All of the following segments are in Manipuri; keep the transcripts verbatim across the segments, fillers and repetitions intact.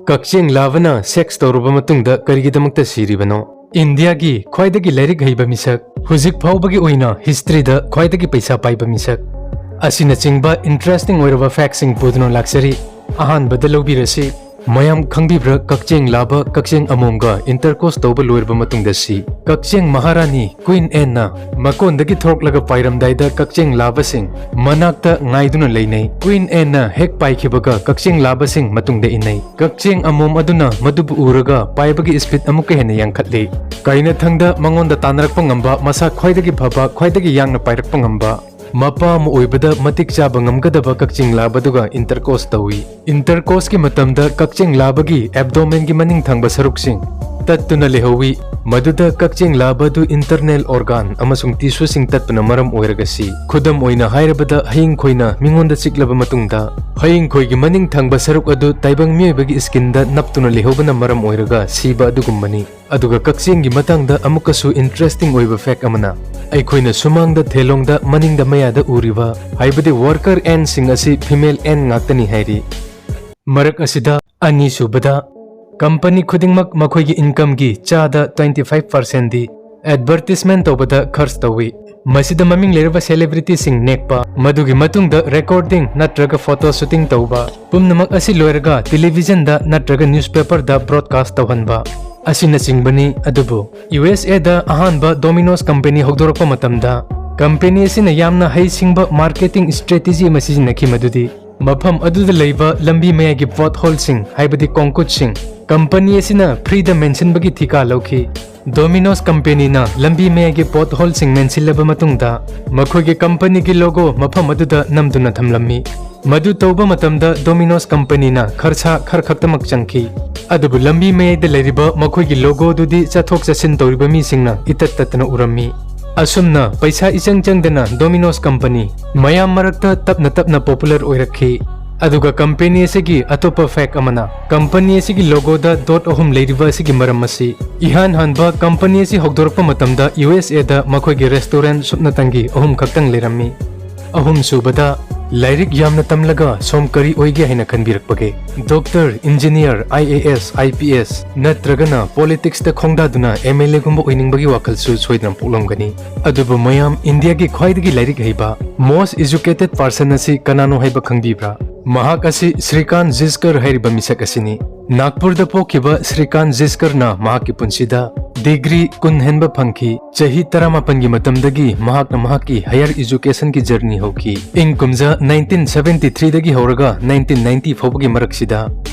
ꯀꯛꯆꯦꯡ ꯂꯥꯕꯅ ꯁꯦꯛꯁ ꯇꯧꯔꯕ ꯃꯇꯨꯡꯗ ꯀꯔꯤꯒꯤꯗꯃꯛꯇ ꯁꯤꯔꯤꯕꯅꯣ? ꯏꯟꯗꯤꯌꯥꯒꯤ ꯈ꯭ꯋꯥꯏꯗꯒꯤ ꯂꯥꯏꯔꯤꯛ ꯍꯩꯕ ꯃꯤꯁꯛ, ꯍꯧꯖꯤꯛ ꯐꯥꯎꯕꯒꯤ ꯑꯣꯏꯅ ꯍꯤꯁꯇ꯭ꯔꯤꯗ ꯈ꯭ꯋꯥꯏꯗꯒꯤ ꯄꯩꯁꯥ ꯄꯥꯏꯕ ꯃꯤꯁꯛ, ꯑꯁꯤꯅꯆꯤꯡꯕ ꯏꯟꯇꯔꯦꯁꯇꯤꯡ ꯑꯣꯏꯔꯕ ꯐꯦꯛꯁꯤꯡ ꯄꯨꯗꯨꯅ ꯂꯥꯛꯆꯔꯤ꯫ ꯑꯍꯥꯟꯕꯗ ꯂꯧꯕꯤꯔꯁꯤ꯫ ꯃꯌꯥꯝ ꯈꯪꯕꯤꯕ꯭ꯔꯥ, ꯀꯛꯆꯦꯡ ꯂꯥꯕ ꯀꯛꯆꯦꯡ ꯑꯃꯣꯝꯒ ꯏꯟꯇꯔꯀꯣꯔꯁ ꯇꯧꯕ ꯂꯣꯏꯔꯕ ꯃꯇꯨꯡꯗ ꯁꯤ? ꯀꯛꯆꯦꯡ ꯃꯍꯥꯔꯥꯅꯤ ꯀ꯭ꯋꯤꯟ ꯑꯦꯟꯅ ꯃꯀꯣꯟꯗꯒꯤ ꯊꯣꯛꯂꯒ ꯄꯥꯏꯔꯝꯗꯥꯏꯗ ꯀꯛꯆꯦꯡ ꯂꯥꯕꯁꯤꯡ ꯃꯅꯥꯛꯇ ꯉꯥꯏꯗꯨꯅ ꯂꯩꯅꯩ꯫ ꯀ꯭ꯋꯤꯟ ꯑꯦꯟꯅ ꯍꯦꯛ ꯄꯥꯏꯈꯤꯕꯒ ꯀꯛꯆꯦꯡ ꯂꯥꯕꯁꯤꯡ ꯃꯇꯨꯡꯗ ꯏꯟꯅꯩ꯫ ꯀꯛꯆꯦꯡ ꯑꯃꯣꯝ ꯑꯗꯨꯅ ꯃꯗꯨꯕꯨ ꯎꯔꯒ ꯄꯥꯏꯕꯒꯤ ꯁ꯭ꯄꯤꯗ ꯑꯃꯨꯛꯀ ꯍꯦꯟꯅ ꯌꯥꯡꯈꯠꯂꯤ꯫ ꯀꯩꯅ ꯊꯪꯗ ꯃꯉꯣꯟꯗ ꯇꯥꯟꯅꯔꯛꯄ ꯉꯝꯕ, ꯃꯁꯥ ꯈ꯭ꯋꯥꯏꯗꯒꯤ ꯐꯕ, ꯈ꯭ꯋꯥꯏꯗꯒꯤ ꯌꯥꯡꯅ ꯄꯥꯏꯔꯛꯄ ꯉꯝꯕ, ꯃꯄꯥ ꯑꯃ ꯑꯣꯏꯕꯗ ꯃꯇꯤꯛ ꯆꯥꯕ ꯉꯝꯒꯗꯕ ꯀꯛꯆꯦꯡ ꯂꯥꯕꯗꯨꯒ ꯏꯟꯇꯔꯀꯣꯔꯁ ꯇꯧꯏ꯫ ꯏꯟꯇꯔꯀꯣꯔꯁꯀꯤ ꯃꯇꯝꯗ ꯀꯛꯆꯦꯡ ꯂꯥꯕꯒꯤ ꯑꯦꯕꯗꯣꯃꯦꯟꯒꯤ ꯃꯅꯤꯡ ꯊꯪꯕ ꯁꯔꯨꯛꯁꯤꯡ ꯇꯠꯇꯨꯅ ꯂꯩꯍꯧꯏ꯫ ꯃꯗꯨꯗ ꯀꯛꯆꯦꯡ ꯂꯥꯕ ꯑꯗꯨ ꯏꯟꯇꯔꯅꯦꯜ ꯑꯣꯔꯒꯥꯟ ꯑꯃꯁꯨꯡ ꯇꯤꯁꯨꯁꯤꯡ ꯇꯠꯄꯅ ꯃꯔꯝ ꯑꯣꯏꯔꯒ ꯁꯤ꯫ ꯈꯨꯗꯝ ꯑꯣꯏꯅ ꯍꯥꯏꯔꯕꯗ, ꯍꯌꯤꯡ ꯈꯣꯏꯅ ꯃꯤꯉꯣꯟꯗ ꯆꯤꯛꯂꯕ ꯃꯇꯨꯡꯗ, ꯍꯌꯤꯡ ꯈꯣꯏꯒꯤ ꯃꯅꯤꯡ ꯊꯪꯕ ꯁꯔꯨꯛ ꯑꯗꯨ ꯇꯥꯏꯕꯪ ꯃꯤꯑꯣꯏꯕꯒꯤ ꯁ꯭ꯀꯤꯟꯗ ꯅꯞꯇꯨꯅ ꯂꯩꯍꯧꯕꯅ ꯃꯔꯝ ꯑꯣꯏꯔꯒ ꯁꯤꯕ ꯑꯗꯨꯒꯨꯝꯕꯅꯤ꯫ ꯑꯗꯨꯒ ꯀꯛꯆꯦꯡꯒꯤ ꯃꯇꯥꯡꯗ ꯑꯃꯨꯛꯀꯁꯨ ꯏꯟꯇꯔꯦꯁꯇꯤꯡ ꯑꯣꯏꯕ ꯐꯦꯛ ꯑꯃꯅ, ꯑꯩꯈꯣꯏꯅ ꯁꯨꯃꯥꯡꯗ ꯊꯦꯂꯣꯡꯗ ꯃꯅꯤꯡꯗ ꯃꯌꯥꯗ ꯎꯔꯤꯕ, ꯍꯥꯏꯕꯗꯤ ꯋꯥꯔꯀꯔ ꯑꯦꯟꯁꯤꯡ ꯑꯁꯤ ꯐꯤꯃꯦꯜ ꯑꯦꯟ ꯉꯥꯛꯇꯅꯤ ꯍꯥꯏꯔꯤ꯫ ꯃꯔꯛ ꯑꯁꯤꯗ, ꯑꯅꯤꯁꯨꯕꯗ, ꯀꯝꯄꯅꯤ ꯈꯨꯗꯤꯡꯃꯛ ꯃꯈꯣꯏꯒꯤ ꯏꯟꯀꯝꯒꯤ ꯆꯥꯗ twenty five percent ꯗꯤ ꯑꯦꯗꯚꯔꯇꯤꯁꯃꯦꯟ ꯇꯧꯕꯗ ꯈꯔꯆ ꯇꯧꯏ꯫ ꯃꯁꯤꯗ ꯃꯃꯤꯡ ꯂꯩꯔꯕ ꯁꯦꯂꯦꯕ꯭ꯔꯤꯇꯤꯁꯤꯡ ꯅꯦꯛꯄ, ꯃꯗꯨꯒꯤ ꯃꯇꯨꯡꯗ ꯔꯦꯀꯣꯔꯗꯤꯡ ꯅꯠꯇ꯭ꯔꯒ ꯐꯣꯇꯣ ꯁꯨꯇꯤꯡ ꯇꯧꯕ, ꯄꯨꯝꯅꯃꯛ ꯑꯁꯤ ꯂꯣꯏꯔꯒ ꯇꯦꯂꯤꯚꯤꯖꯟꯗ ꯅꯠꯇ꯭ꯔꯒ ꯅ꯭ꯌꯨꯁꯄꯦꯄꯔꯗ ꯕ꯭ꯔꯣꯗꯀꯥꯁ ꯇꯧꯍꯟꯕ ꯑꯁꯤꯅꯆꯤꯡꯕꯅꯤ꯫ ꯑꯗꯨꯕꯨ ꯌꯨ ꯑꯦꯁ ꯑꯦꯗ ꯑꯍꯥꯟꯕ ꯗꯣꯃꯤꯅꯣꯁ ꯀꯝꯄꯦꯅꯤ ꯍꯧꯗꯣꯔꯛꯄ ꯃꯇꯝꯗ, ꯀꯝꯄꯦꯅꯤ ꯑꯁꯤꯅ ꯌꯥꯝꯅ ꯍꯩꯁꯤꯡꯕ ꯃꯥꯔꯀꯦꯇꯤꯡ ꯁ꯭ꯇ꯭ꯔꯦꯇꯦꯖꯤ ꯑꯃ ꯁꯤꯖꯤꯟꯅꯈꯤ, ꯃꯗꯨꯗꯤ ꯃꯐꯝ ꯑꯗꯨꯗ ꯂꯩꯕ ꯂꯝꯕꯤ ꯃꯌꯥꯏꯒꯤ ꯄꯣꯠꯍꯣꯜꯁꯤꯡ, ꯍꯥꯏꯕꯗꯤ ꯀꯣꯡꯀꯨꯠꯁꯤꯡ, ꯀꯝꯄꯅꯤ ꯑꯁꯤꯅ ꯐ꯭ꯔꯤꯗ ꯃꯦꯟꯁꯤꯟꯕꯒꯤ ꯊꯤꯀꯥ ꯂꯧꯈꯤ꯫ ꯗꯣꯃꯤꯅꯣꯁ ꯀꯝꯄꯦꯅꯤꯅ ꯂꯝꯕꯤ ꯃꯌꯥꯏꯒꯤ ꯄꯣꯠꯍꯣꯜꯁꯤꯡ ꯃꯦꯟꯁꯤꯜꯂꯕ ꯃꯇꯨꯡꯗ, ꯃꯈꯣꯏꯒꯤ ꯀꯝꯄꯅꯤꯒꯤ ꯂꯣꯒꯣ ꯃꯐꯝ ꯑꯗꯨꯗ ꯅꯝꯗꯨꯅ ꯊꯝꯂꯝꯃꯤ꯫ ꯃꯗꯨ ꯇꯧꯕ ꯃꯇꯝꯗ ꯗꯣꯃꯤꯅꯣꯁ ꯀꯝꯄꯦꯅꯤꯅ ꯈꯔꯁꯥ ꯈꯔ ꯈꯛꯇꯃꯛ ꯆꯪꯈꯤ꯫ ꯑꯗꯨꯕꯨ ꯂꯝꯕꯤ ꯃꯌꯥꯏꯗ ꯂꯩꯔꯤꯕ ꯃꯈꯣꯏꯒꯤ ꯂꯣꯒꯣꯗꯨꯗꯤ ꯆꯠꯊꯣꯛ ꯆꯠꯁꯤꯟ ꯇꯧꯔꯤꯕ ꯃꯤꯁꯤꯡꯅ ꯏꯇꯠ ꯇꯠꯇꯅ ꯎꯔꯝꯃꯤ꯫ ꯑꯁꯨꯝꯅ ꯄꯩꯁꯥ ꯏꯆꯪ ꯆꯪꯗꯅ ꯗꯣꯃꯤꯅꯣꯁ ꯀꯝꯄꯅꯤ ꯃꯌꯥꯝ ꯃꯔꯛꯇ ꯇꯞꯅ ꯇꯞꯅ ꯄꯣꯄꯨꯂꯔ ꯑꯣꯏꯔꯛꯈꯤ꯫ ꯑꯗꯨꯒ ꯀꯝꯄꯦꯅꯤ ꯑꯁꯤꯒꯤ ꯑꯇꯣꯞꯄ ꯐꯦꯛ ꯑꯃꯅ, ꯀꯝꯄꯅꯤ ꯑꯁꯤꯒꯤ ꯂꯣꯒꯣꯗ ꯗꯣꯠ ꯑꯍꯨꯝ ꯂꯩꯔꯤꯕ ꯑꯁꯤꯒꯤ ꯃꯔꯝ ꯑꯁꯤ, ꯏꯍꯥꯟ ꯍꯥꯟꯕ ꯀꯝꯄꯅꯤ ꯑꯁꯤ ꯍꯧꯗꯣꯔꯛꯄ ꯃꯇꯝꯗ ꯌꯨ ꯑꯦꯁ ꯑꯦꯗ ꯃꯈꯣꯏꯒꯤ ꯔꯦꯁꯇꯣꯔꯦꯟ ꯁꯨꯞꯅꯇꯪꯒꯤ ꯑꯍꯨꯝ ꯈꯛꯇꯪ ꯂꯩꯔꯝꯃꯤ꯫ ꯑꯍꯨꯝꯁꯨꯕꯗ, ꯂꯥꯏꯔꯤꯛ ꯌꯥꯝꯅ ꯇꯝꯂꯒ ꯁꯣꯝ ꯀꯔꯤ ꯑꯣꯏꯒꯦ ꯍꯥꯏꯅ ꯈꯟꯕꯤꯔꯛꯄꯒꯦ? ꯗꯣꯛꯇꯔ, ꯏꯟꯖꯤꯅꯤꯌꯔ, IAS, IPS, ꯅꯠꯇ꯭ꯔꯒꯅ ꯄꯣꯂꯤꯇꯤꯛꯁꯇ ꯈꯣꯡꯗꯥꯗꯨꯅ MLAꯒꯨꯝꯕ ꯑꯣꯏꯅꯤꯡꯕꯒꯤ ꯋꯥꯈꯜꯁꯨ ꯁꯣꯏꯗꯅ ꯄꯣꯛꯂꯝꯒꯅꯤ꯫ ꯑꯗꯨꯕꯨ ꯃꯌꯥꯝ, ꯏꯟꯗꯤꯌꯥꯒꯤ ꯈ꯭ꯋꯥꯏꯗꯒꯤ ꯂꯥꯏꯔꯤꯛ ꯍꯩꯕ, most educated person ꯑꯁꯤ ꯀꯅꯥꯅꯣ ꯍꯥꯏꯕ ꯈꯪꯕꯤꯕ꯭ꯔꯥ? ꯃꯍꯥꯛ ꯑꯁꯤ ꯁ꯭ꯔꯤꯀꯥꯟ ꯖꯤꯁꯀꯔ ꯍꯥꯏꯔꯤꯕ ꯃꯤꯁꯛ ꯑꯁꯤꯅꯤ꯫ ꯅꯥꯒꯄꯨꯔꯗ ꯄꯣꯛꯈꯤꯕ ꯁ꯭ꯔꯤꯀꯥꯟ ꯖꯤꯁꯀꯔꯅ ꯃꯍꯥꯛꯀꯤ ꯄꯨꯟꯁꯤꯗ ꯗꯤꯒ꯭ꯔꯤ ꯀꯨꯟ ꯍꯦꯟꯕ ꯐꯪꯈꯤ꯫ ꯆꯍꯤ ꯇꯔꯥꯃꯥꯄꯟꯒꯤ ꯃꯇꯝꯗꯒꯤ ꯃꯍꯥꯛꯅ ꯃꯍꯥꯛꯀꯤ higher educationꯒꯤ journey ꯍꯧꯈꯤ꯫ ꯏꯪ ꯀꯨꯝꯖꯥ nineteen seventy threeꯗꯒꯤ ꯍꯧꯔꯒ nineteen ninety ꯐꯥꯎꯕꯒꯤ ꯃꯔꯛꯁꯤꯗ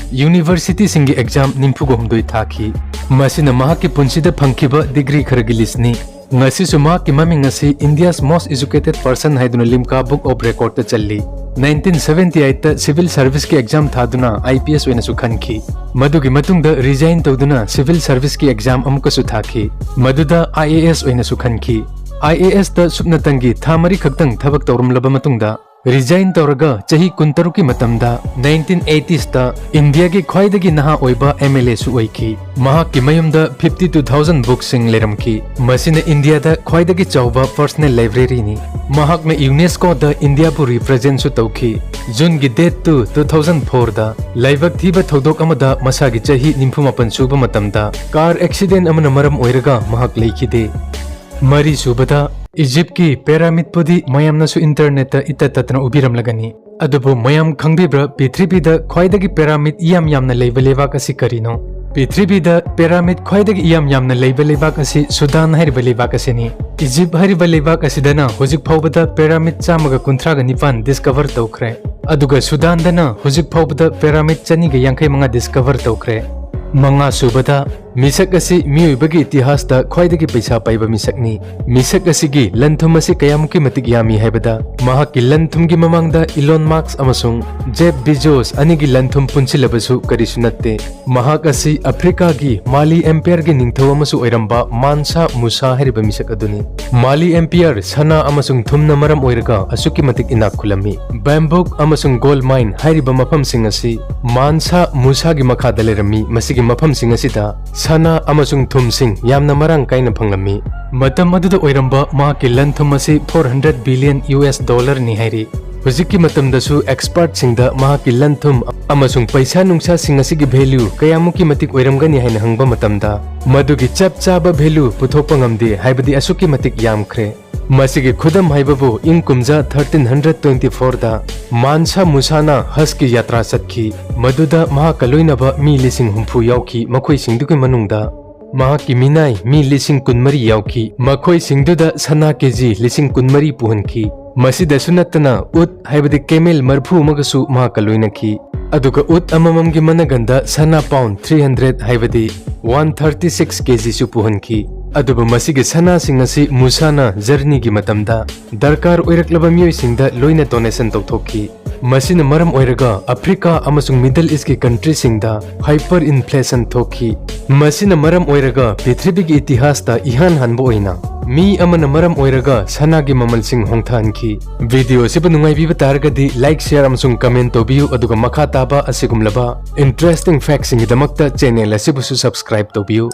universityꯁꯤꯡꯒꯤ exam ꯅꯤꯐꯨꯒ ꯍꯨꯝꯗꯣꯏ ꯊꯥꯈꯤ꯫ ꯃꯁꯤꯅ ꯃꯍꯥꯛꯀꯤ ꯄꯨꯟꯁꯤꯗ ꯐꯪꯈꯤꯕ ꯗꯤꯒ꯭ꯔꯤ ꯈꯔꯒꯤ listꯅꯤ꯫ ꯉꯁꯤꯁꯨ ꯃꯍꯥꯛꯀꯤ ꯃꯃꯤꯡ ꯑꯁꯤ India's most educated person ꯍꯥꯏꯗꯨꯅ ꯂꯤꯝꯀꯥ Book of Recordꯇ ꯆꯜꯂꯤ꯫ Nineteen seventy eightꯇ civil serviceꯀꯤ exam ꯊꯥꯗꯨꯅ IPS ꯑꯣꯏꯅꯁꯨ ꯈꯟꯈꯤ꯫ ꯃꯗꯨꯒꯤ ꯃꯇꯨꯡꯗ resign ꯇꯧꯗꯨꯅ civil serviceꯀꯤ exam ꯑꯃꯨꯛꯀꯁꯨ ꯊꯥꯈꯤ꯫ ꯃꯗꯨꯗ IAS ꯑꯣꯏꯅꯁꯨ ꯈꯟꯈꯤ꯫ IASꯇ ꯁꯨꯞꯅꯇꯪꯒꯤ ꯊꯥ ꯃꯔꯤ ꯈꯛꯇꯪ ꯊꯕꯛ ꯇꯧꯔꯝꯂꯕ ꯃꯇꯨꯡꯗ, resign ꯇꯧꯔꯒ ꯆꯍꯤ ꯀꯨꯟꯇꯔꯨꯛꯀꯤ ꯃꯇꯝꯗ nineteen eightysꯇ ꯏꯟꯗꯤꯌꯥꯒꯤ ꯈ꯭ꯋꯥꯏꯗꯒꯤ ꯅꯍꯥ ꯑꯣꯏꯕ MLAꯁꯨ ꯑꯣꯏꯈꯤ꯫ ꯃꯍꯥꯛꯀꯤ ꯃꯌꯨꯝꯗ fifty two thousand booksꯁꯤꯡ ꯂꯩꯔꯝꯈꯤ꯫ ꯃꯁꯤꯅ ꯏꯟꯗꯤꯌꯥꯗ ꯈ꯭ꯋꯥꯏꯗꯒꯤ ꯆꯥꯎꯕ personal libraryꯅꯤ꯫ ꯃꯍꯥꯛꯅ UNESCOꯗ ꯏꯟꯗꯤꯌꯥꯕꯨ representꯁꯨ ꯇꯧꯈꯤ꯫ Juneꯒꯤ date two, two thousand fourꯗ ꯂꯥꯏꯕꯛ ꯊꯤꯕ ꯊꯧꯗꯣꯛ ꯑꯃꯗ ꯃꯁꯥꯒꯤ ꯆꯍꯤ ꯅꯤꯐꯨꯃꯥꯄꯟ ꯁꯨꯕ ꯃꯇꯝꯗ car accident ꯑꯃꯅ ꯃꯔꯝ ꯑꯣꯏꯔꯒ ꯃꯍꯥꯛ ꯂꯩꯈꯤꯗꯦ꯫ ꯃꯔꯤꯁꯨꯕꯗ, ꯏꯖꯤꯞꯀꯤ pyramidꯄꯨꯗꯤ ꯃꯌꯥꯝꯅꯁꯨ internetꯇ ꯏꯇꯠ ꯇꯠꯇꯅ ꯎꯕꯤꯔꯝꯂꯒꯅꯤ꯫ ꯑꯗꯨꯕꯨ ꯃꯌꯥꯝ ꯈꯪꯕꯤꯕ꯭ꯔꯥ, ꯄ꯭ꯔꯤꯊꯤꯕꯤꯗ ꯈ꯭ꯋꯥꯏꯗꯒꯤ pyramid ꯏꯌꯥꯝ ꯌꯥꯝꯅ ꯂꯩꯕ ꯂꯩꯕꯥꯛ ꯑꯁꯤ ꯀꯔꯤꯅꯣ? ꯄ꯭ꯔꯤꯊꯤꯕꯤꯗ pyramid ꯈ꯭ꯋꯥꯏꯗꯒꯤ ꯏꯌꯥꯝ ꯌꯥꯝꯅ ꯂꯩꯕ ꯂꯩꯕꯥꯛ ꯑꯁꯤ ꯁꯨꯗꯥꯟ ꯍꯥꯏꯔꯤꯕ ꯂꯩꯕꯥꯛ ꯑꯁꯤꯅꯤ꯫ ꯏꯖꯤꯞ ꯍꯥꯏꯔꯤꯕ ꯂꯩꯕꯥꯛ ꯑꯁꯤꯗꯅ ꯍꯧꯖꯤꯛ ꯐꯥꯎꯕꯗ pyramid ꯆꯥꯝꯃꯒ ꯀꯨꯟꯊ꯭ꯔꯥꯒ ꯅꯤꯄꯥꯟ discover ꯇꯧꯈ꯭ꯔꯦ꯫ ꯑꯗꯨꯒ ꯁꯨꯗꯥꯟꯗꯅ ꯍꯧꯖꯤꯛ ꯐꯥꯎꯕꯗ pyramid ꯆꯅꯤꯒ ꯌꯥꯡꯈꯩ ꯃꯉꯥ discover ꯇꯧꯈ꯭ꯔꯦ꯫ ꯃꯉꯥꯁꯨꯕꯗ, ꯃꯤꯁꯛ ꯑꯁꯤ ꯃꯤꯑꯣꯏꯕꯒꯤ ꯏꯇꯤꯍꯥꯁꯇ ꯈ꯭ꯋꯥꯏꯗꯒꯤ ꯄꯩꯁꯥ ꯄꯥꯏꯕ ꯃꯤꯁꯛꯅꯤ꯫ ꯃꯤꯁꯛ ꯑꯁꯤꯒꯤ ꯂꯟ-ꯊꯨꯝ ꯑꯁꯤ ꯀꯌꯥꯃꯨꯛꯀꯤ ꯃꯇꯤꯛ ꯌꯥꯝꯃꯤ ꯍꯥꯏꯕꯗ, ꯃꯍꯥꯛꯀꯤ ꯂꯟ-ꯊꯨꯝꯒꯤ ꯃꯃꯥꯡꯗ Elon Musk ꯑꯃꯁꯨꯡ Jeff Bezos ꯑꯅꯤꯒꯤ ꯂꯟ-ꯊꯨꯝ ꯄꯨꯟꯁꯤꯜꯂꯕꯁꯨ ꯀꯔꯤꯁꯨ ꯅꯠꯇꯦ꯫ ꯃꯍꯥꯛ ꯑꯁꯤ ꯑꯐ꯭ꯔꯤꯀꯥꯒꯤ ꯃꯥꯂꯤ empireꯒꯤ ꯅꯤꯡꯊꯧ ꯑꯃꯁꯨ ꯑꯣꯏꯔꯝꯕ ꯃꯥꯟꯁꯥ ꯃꯨꯁꯥ ꯍꯥꯏꯔꯤꯕ ꯃꯤꯁꯛ ꯑꯗꯨꯅꯤ꯫ ꯃꯥꯂꯤ empire ꯁꯅꯥ ꯑꯃꯁꯨꯡ ꯊꯨꯝꯅ ꯃꯔꯝ ꯑꯣꯏꯔꯒ ꯑꯁꯨꯛꯀꯤ ꯃꯇꯤꯛ ꯏꯅꯥꯛ ꯈꯨꯜꯂꯝꯃꯤ꯫ Bambouk ꯑꯃꯁꯨꯡ gold mine ꯍꯥꯏꯔꯤꯕ ꯃꯐꯝꯁꯤꯡ ꯑꯁꯤ ꯃꯥꯟꯁꯥ ꯃꯨꯁꯥꯒꯤ ꯃꯈꯥꯗ ꯂꯩꯔꯝꯃꯤ꯫ ꯃꯁꯤꯒꯤ ꯃꯐꯝꯁꯤꯡ ꯑꯁꯤꯗ ꯁꯅꯥ ꯑꯃꯁꯨꯡ ꯊꯨꯝꯁꯤꯡ ꯌꯥꯝꯅ ꯃꯔꯥꯡ ꯀꯥꯏꯅ ꯐꯪꯂꯝꯃꯤ꯫ ꯃꯇꯝ ꯑꯗꯨꯗ ꯑꯣꯏꯔꯝꯕ ꯃꯍꯥꯛꯀꯤ ꯂꯟ-ꯊꯨꯝ ꯑꯁꯤ four hundred billion US dollarꯅꯤ ꯍꯥꯏꯔꯤ꯫ ꯍꯧꯖꯤꯛꯀꯤ ꯃꯇꯝꯗꯁꯨ expertꯁꯤꯡꯗ ꯃꯍꯥꯛꯀꯤ ꯂꯟ-ꯊꯨꯝ ꯑꯃꯁꯨꯡ ꯄꯩꯁꯥ ꯅꯨꯡꯁꯥꯁꯤꯡ ꯑꯁꯤꯒꯤ value ꯀꯌꯥꯃꯨꯛꯀꯤ ꯃꯇꯤꯛ ꯑꯣꯏꯔꯝꯒꯅꯤ ꯍꯥꯏꯅ ꯍꯪꯕ ꯃꯇꯝꯗ, ꯃꯗꯨꯒꯤ ꯆꯞ ꯆꯥꯕ value ꯄꯨꯊꯣꯛꯄ ꯉꯝꯗꯦ, ꯍꯥꯏꯕꯗꯤ ꯑꯁꯨꯛꯀꯤ ꯃꯇꯤꯛ ꯌꯥꯝꯈ꯭ꯔꯦ꯫ ꯃꯁꯤꯒꯤ ꯈꯨꯗꯝ ꯍꯥꯏꯕꯕꯨ ꯏꯪ ꯀꯨꯝꯖꯥ thirteen hundred twenty-fourꯗ ꯃꯥꯟꯁꯥ ꯃꯨꯁꯥꯅ ꯍꯖꯀꯤ ꯌꯥꯇ꯭ꯔꯥ ꯆꯠꯈꯤ, ꯃꯗꯨꯗ ꯃꯍꯥꯛꯀ ꯂꯣꯏꯅꯕ ꯃꯤ ꯂꯤꯁꯤꯡ ꯍꯨꯝꯐꯨ ꯌꯥꯎꯈꯤ, ꯃꯈꯣꯏꯁꯤꯡꯗꯨꯒꯤ ꯃꯅꯨꯡꯗ ꯃꯍꯥꯛꯀꯤ ꯃꯤꯅꯥꯏ ꯃꯤ ꯂꯤꯁꯤꯡ ꯀꯨꯟꯃꯔꯤ ꯌꯥꯎꯈꯤ, ꯃꯈꯣꯏꯁꯤꯡꯗꯨꯗ ꯁꯅꯥ ꯀꯦꯖꯤ ꯂꯤꯁꯤꯡ ꯀꯨꯟꯃꯔꯤ ꯄꯨꯍꯟꯈꯤ꯫ ꯃꯁꯤꯗꯁꯨ ꯅꯠꯇꯅ ꯎꯠ ꯍꯥꯏꯕꯗꯤ camel ꯃꯔꯐꯨ ꯑꯃꯒꯁꯨ ꯃꯍꯥꯛꯀ ꯂꯣꯏꯅꯈꯤ꯫ ꯑꯗꯨꯒ ꯎꯠ ꯑꯃꯃꯝꯒꯤ ꯃꯅꯒꯟꯗ ꯁꯅꯥ pound three hundred ꯍꯥꯏꯕꯗꯤ one thirty six kgꯁꯨ ꯄꯨꯍꯟꯈꯤ꯫ ꯑꯗꯨꯕꯨ ꯃꯁꯤꯒꯤ ꯁꯅꯥꯁꯤꯡ ꯑꯁꯤ ꯃꯨꯁꯥꯅ journeyꯒꯤ ꯃꯇꯝꯗ ꯗꯔꯀꯥꯔ ꯑꯣꯏꯔꯛꯂꯕ ꯃꯤꯑꯣꯏꯁꯤꯡꯗ ꯂꯣꯏꯅ donation ꯇꯧꯊꯣꯛꯈꯤ꯫ ꯃꯁꯤꯅ ꯃꯔꯝ ꯑꯣꯏꯔꯒ ꯑꯐ꯭ꯔꯤꯀꯥ ꯑꯃꯁꯨꯡ Middle Eastꯀꯤ countryꯁꯤꯡꯗ hyperinflation ꯊꯣꯛꯈꯤ꯫ ꯃꯁꯤꯅ ꯃꯔꯝ ꯑꯣꯏꯔꯒ ꯄ꯭ꯔꯤꯊꯤꯕꯤꯒꯤ ꯏꯇꯤꯍꯥꯁꯇ ꯏꯍꯥꯟ ꯍꯥꯟꯕ ꯑꯣꯏꯅ ꯃꯤ ꯑꯃꯅ ꯃꯔꯝ ꯑꯣꯏꯔꯒ ꯁꯅꯥꯒꯤ ꯃꯃꯜꯁꯤꯡ ꯍꯣꯡꯊꯍꯟꯈꯤ꯫ Video ꯑꯁꯤꯕꯨ ꯅꯨꯡꯉꯥꯏꯕꯤꯕ ꯇꯥꯔꯒꯗꯤ like, share ꯑꯃꯁꯨꯡ comment ꯇꯧꯕꯤꯌꯨ, ꯑꯗꯨꯒ ꯃꯈꯥ ꯇꯥꯕ ꯑꯁꯤꯒꯨꯝꯂꯕ interesting factꯁꯤꯡꯒꯤꯗꯃꯛꯇ channel ꯑꯁꯤꯕꯨꯁꯨ subscribe ꯇꯧꯕꯤꯌꯨ꯫